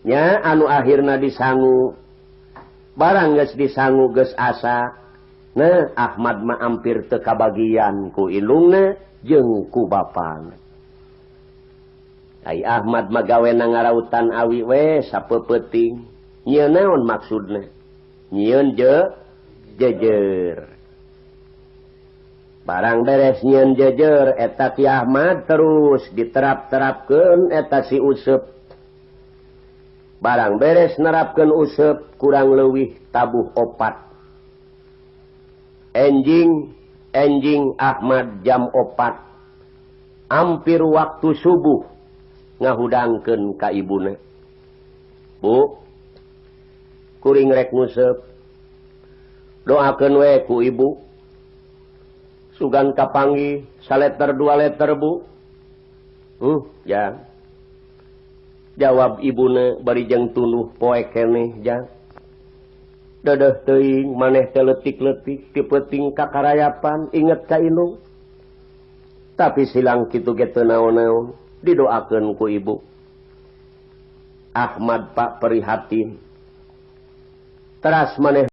Nya anu akhirna disangu. Barang geus disangu, geus asa. Nah, Ahmad mah ampir teu kabagian ku indungna jeung ku bapana. Ai Ahmad mah gawe na ngarautan awi we sapeupeting. Nyieun naon maksudna? Nyieun jejer. Barang beres nyieun jejer eta, Ki Ahmad terus diterap-terapkeun eta si useup. Barang beres nerapkeun useup, kurang leuwih tabuh 4. Enjing enjing Ahmad jam 4, hampir waktu subuh, ngahudangkeun ka ibuna, "Bu, kuring rek nguseup, doakeun we ku ibu." Sugan kapanggih saleter 2 leter, Bu. Ya, jawab ibuna bari jeung tunduh poek keneh. "Jang, dedeh teuing maneh teh, leutik-leutik ti peuting kakarayapan inget ka indung." Tapi silang kitu ge teu naon-naon, didoakeun ku ibu. Ahmad, Pak, prihatin teras maneh.